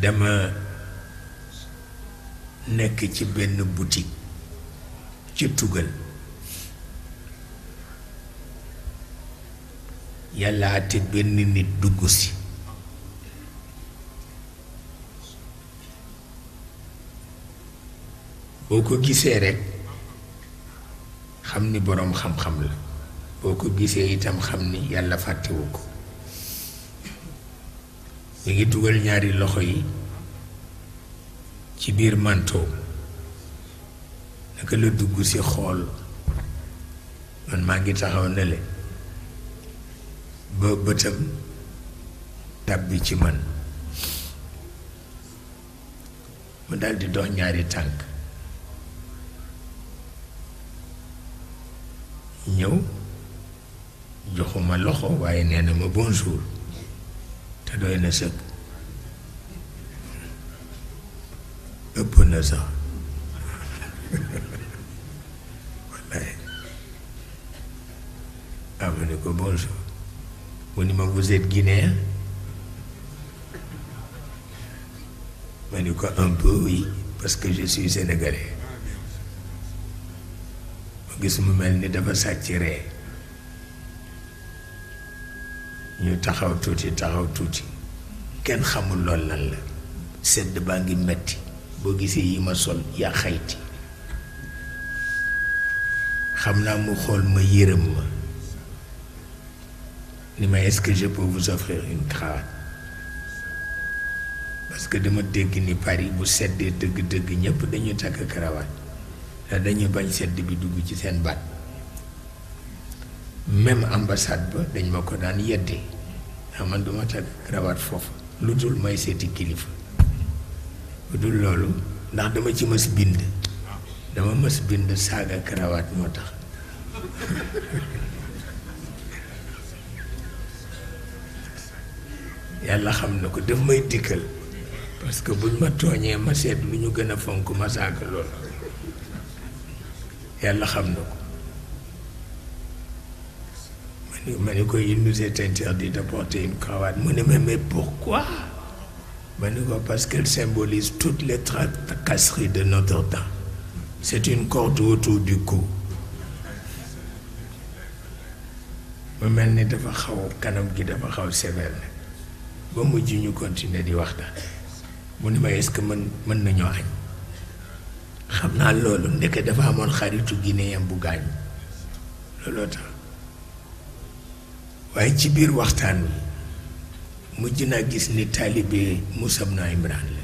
dama nekk ci benn boutique ci tugal yàlla ate benn nit dugg si boo ko gisee rekk xam ni boroom xam-xam la boo ko gisee itam xam ni yàlla fàttewu ko mi ngi dugal ñaari loxo yi ci biir manteau naka la dugg si xool man maa ngi taxaw ne le ba bëtam tàbbi ci man mu daldi dox ñaari tànk ñëw joxuma loxo waaye nee na ma bonjour te doy na sëkk ëpp na sax wallaay ma ne ko bonjour mu ni ma vous êtes guinéen ma ni ko un peu oui parce que je suis sénégalais ma gis mu mel ni dafa sàcc ree ñu taxaw tuuti kenn xamul lool lan la sedd baa ngi metti boo gisee yi ma sol yaa xayti xam naa mu xool ma yërëm ma ni ma est-ce que je peux vous offrir une cravate parce que dama dégg ni Paris bu seddee dëgg-dëgg ñépp dañu takk cravate ndax dañu bañ sedd bi dugg ci seen baat même ambassade ba dañ ma ko daan yeddee man duma takk cravate foofu lu dul may seeti kilifa lu dul loolu ndax dama ci mës bind saaga cravate moo tax yàlla xam na ko daf may dikkal parce que buñ ma tooñee ma seet lu ñu gën a fonk ma saaga loolu yàlla xam na ko ma ne ko il nous est interdit de porter une cravate mu ne mais pourquoi ma ne ko parce qu'elle symbolise toutes les tracasseries de notre temps c'est une corde autour du cou ma mel ni dafa xaw kanam gi dafa xaw sévère nag ba mujj ñu continuer di waxtaan mu ne ma est-ce que mën nañoo añ xam naa loolu ndeke dafa amoon xaritu guinéen bu gaañ looloo tax waaye ci biir waxtaan wi mujj naa gis ni taalibe Moussa ibn Imran la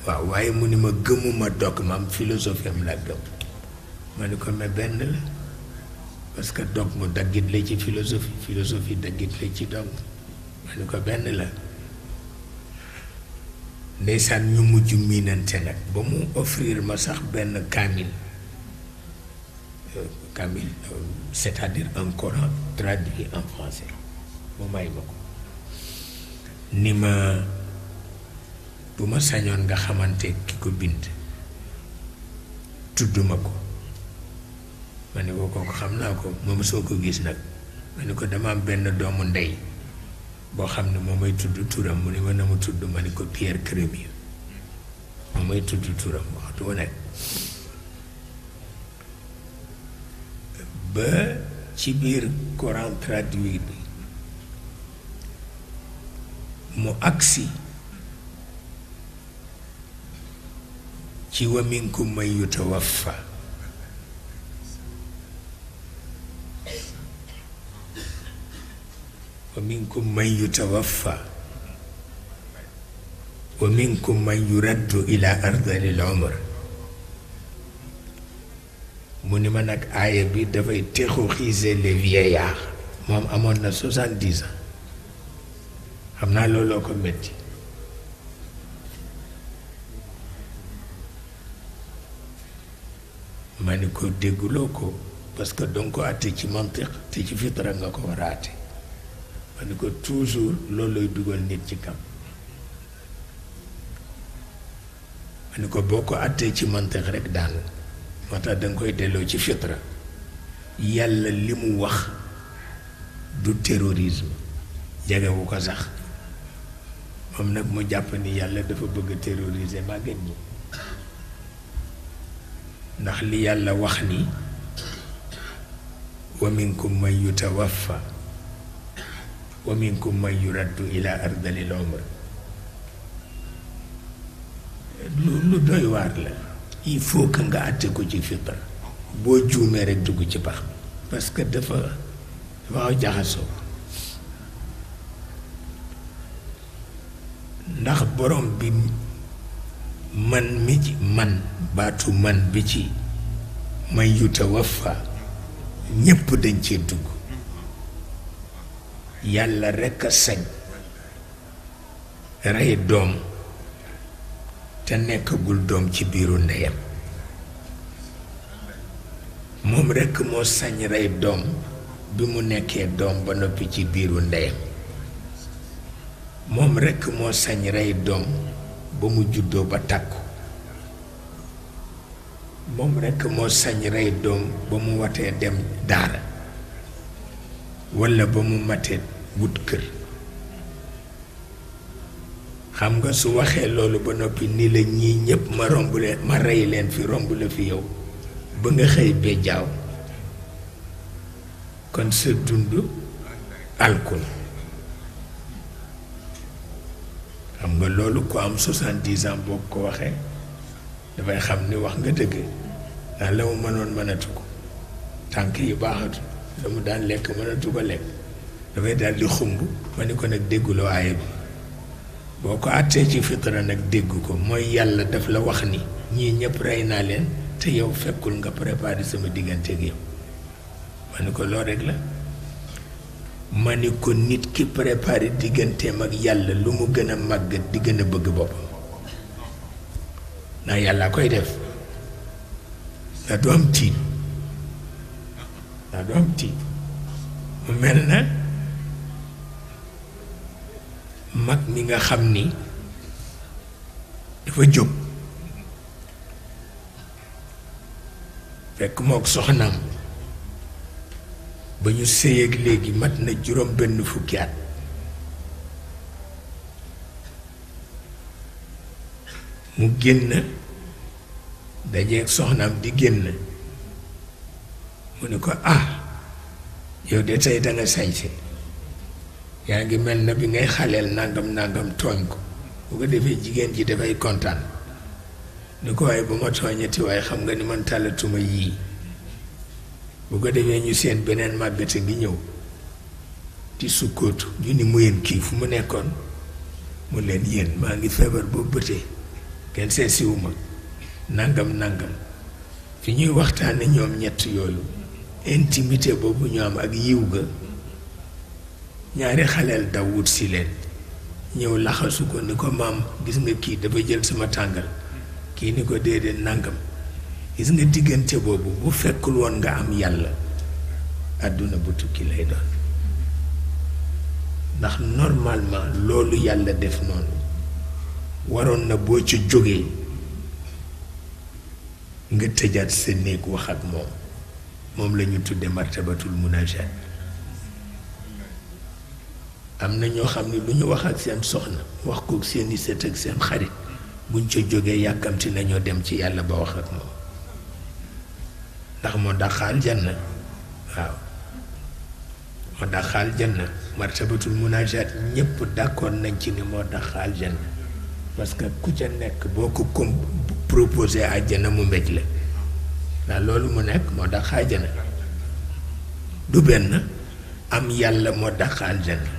waaw waaye mu ni ma gëmuma dogme am philosophie am la gëm ma ni ko mais benn la parce que dogme daggit la ci philosophie daggit la ci dogme ma ni ko benn la ndeysaan ñu mujj miinante nag ba mu offrir ma sax benn kaamil c'est-à-dire un Coran traduit en français mu may ma ko ni ma bu ma sañoon nga xamante ki ko bind tudd ma ko ma ne ko kooku xam naa ko moom soo ko gis nag ma ne ko dama am benn doomu ndey boo xam ne moom may tudd turam mu ne ma na mu tudd ma ne ko Pierre Crémieux moom may tudd turam waxtu wu nekk ba ci biir Coran traduit bi mu agsi ci wa minkum man yutawaffa wa minkum man yutawaffa wa minkum man yuraddu ila ardalil umr mu ni ma nag aaya bi dafay terroriser les vieillards moom amoon na 70 ans xam naa looloo ko metti ma ni ko dégguloo ko parce que danga ko àtte ci mantiq te ci fitra nga ko war a àtte ma ni ko toujours loolooy dugal nit ci kam ma ni ko boo ko àttee ci mantiq rek daanu moo tax danga koy delloo ci fitra yàlla li mu wax du terrorisme jegewu ko sax moom nag mu jàpp ni yàlla dafa bëgg a terroriser màgget ñi ndax li yàlla wax ni wa minkum man yutawaffa wa minkum man yuraddu ila ardalil umr lu doy waar la. il faut que nga àtte ko ci fitra boo juumee rek dugg ci pax parce que dafa aw jaxasoo ndax borom bi man mi ci man baatu man bi ci man yutawaffa ñépp dañ cee dugg yàlla rekk a sañ rey doom te nekkagul doom ci biiru ndeyam moom rekk moo sañ rey doom bi mu nekkee doom ba noppi ci biiru ndeyam moom rekk moo sañ rey doom ba mu juddoo ba takku moom rekk moo sañ rey doom ba mu watee dem daara walla ba mu matee wut kër xam nga su waxee loolu ba noppi ni la ñii ñépp ma romb leen ma rey leen fi romb la fi yow ba nga xëy bee jaaw kon sa dund alkul xam nga loolu ko am 70 ans boo ko waxee dafay xam ni wax nga dëgg ndax la mu mënoon mënatu ko tànk yi baaxatu la mu daan lekk mënatu ko lekk dafay daal di xumb ma ni ko nag dégguloo aaya bi boo ko àttee ci fitra nag dégg ko mooy yàlla daf la wax ni ñii ñëpp rey naa leen te yow fekkul nga préparé sama diggante ak yow ma ni ko loo rek la ma ni ko nit ki préparé digganteem ak yàlla lu mu gën a màggat di gën a bëgg boppam ndax yàlla koy def ndax du am tiit ndax du am tiit mu mel na mag mi nga xam ni dafa jóg fekk mook soxnaam ba ñu séy ak léegi mat na juróom benn fukki at mu génn dajeeg soxnaam di génn mu ni ko yow de tey danga sañse yaa ngi mel na bi ngay xaleel nangam tooñ ko bu ko defee jigéen ji dafay kontaan ni ko waaye bu ma tooñati waaye xam nga ni man tàllatuma yii bu ko defee ñu seen beneen màggate ngi ñëw di sukkootu ñu ni mu yéen kii fu mu nekkoon mu leen yéen maa ngi feebar boobu bëtee kenn seesiwuma nangam fi ñuy waxtaane ñoom ñett yooyu intimité boobu ñu am ak yiw ga ñaari xaleel daw wut si leen ñëw laxasu ko ni ko maam gis nga kii dafa jël sama tàngal kii ni ko déedéet nangam gis nga diggante boobu bu fekkul woon nga am yàlla àdduna bu tukki lay doon ndax normalement loolu yàlla def noonu waroon na boo ca jógee nga tëjaat sa néeg wax ak moom la ñu tudde martabatul munajat am na ñoo xam ne lu ñu wax ak seen soxna wax kook seeni sët ak seen xarit buñ ca jógee yàkkamti nañoo dem ci yàlla ba wax ak moom ndax moo dàqaal janna waaw moo dàqaal janna martabatul munajat ñépp d'accord nañ ci ni moo dàqaal janna parce que ku ca nekk boo ko proposé àjjana mu mbéj la ndax loolu mu nekk moo dàqaal janna du benn am yàlla moo dàqaal janna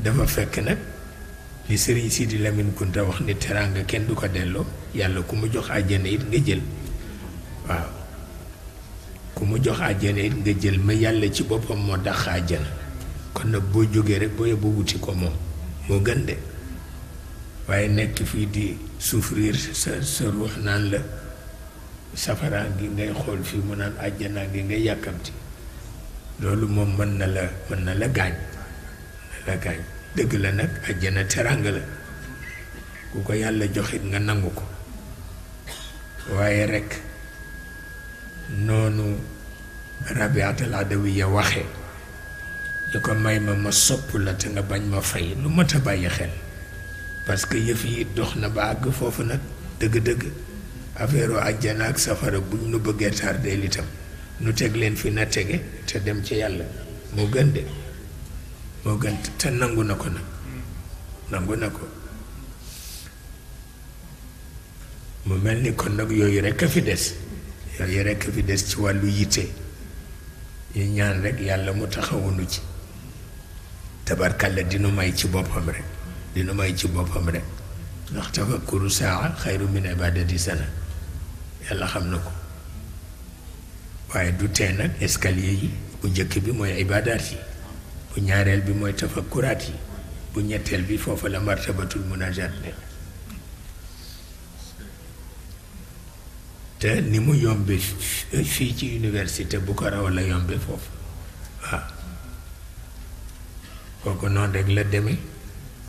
dafa fekk nag li Sëriñ Sidi Lamine Kunta wax ni teraanga kenn du ko delloo yàlla ku mu jox àjjana it nga jël waaw ku mu jox àjjana it nga jël ma yàlla ci boppam moo dàq àjjana kon nag boo jógee rek boo yóbbu wuti ko moom moo gën de waaye nekk fii di souffrir sa ruux naan la safara ngi ngay xool fii mu naan àjjana ngi ngay yàkkamti loolu moom mën na la gaañ dëgg la nag àjjana teranga la ku ko yàlla joxit nga nangu ko waaye rekk noonu Rabiatul Adawiya waxe ñu ko may ma sopp la te nga bañ ma fay lu mat a bàyyi xel parce que yëf yi dox na ba àgg foofu nag dëgg-dëgg affaire àjjana ak safara buñ nu bëggee tardeel itam nu teg leen fi na tege te dem ci yàlla moo gën de moo gën te nangu na ko nag nangu na ko mu mel ni kon nag yooyu rekk a fi des yooyu rekk a fi des ci wàllu yitte ñu ñaan rek yàlla mu taxawunu ci tabarkalla dinu may ci boppam rek dinu may ci boppam rek ndax tafakkuru saa xayru min ibadati sana yàlla xam na ko waaye du tee nag escalier yi bu njëkk bi mooy ibadaat yi bu ñaareel bi mooy tafakkuraat yi bu ñetteel bi foofa la martabatul munajat ne te ni mu yombe fii ci université bu ko raw la yombe foofu waaw kooku noonu rek la demee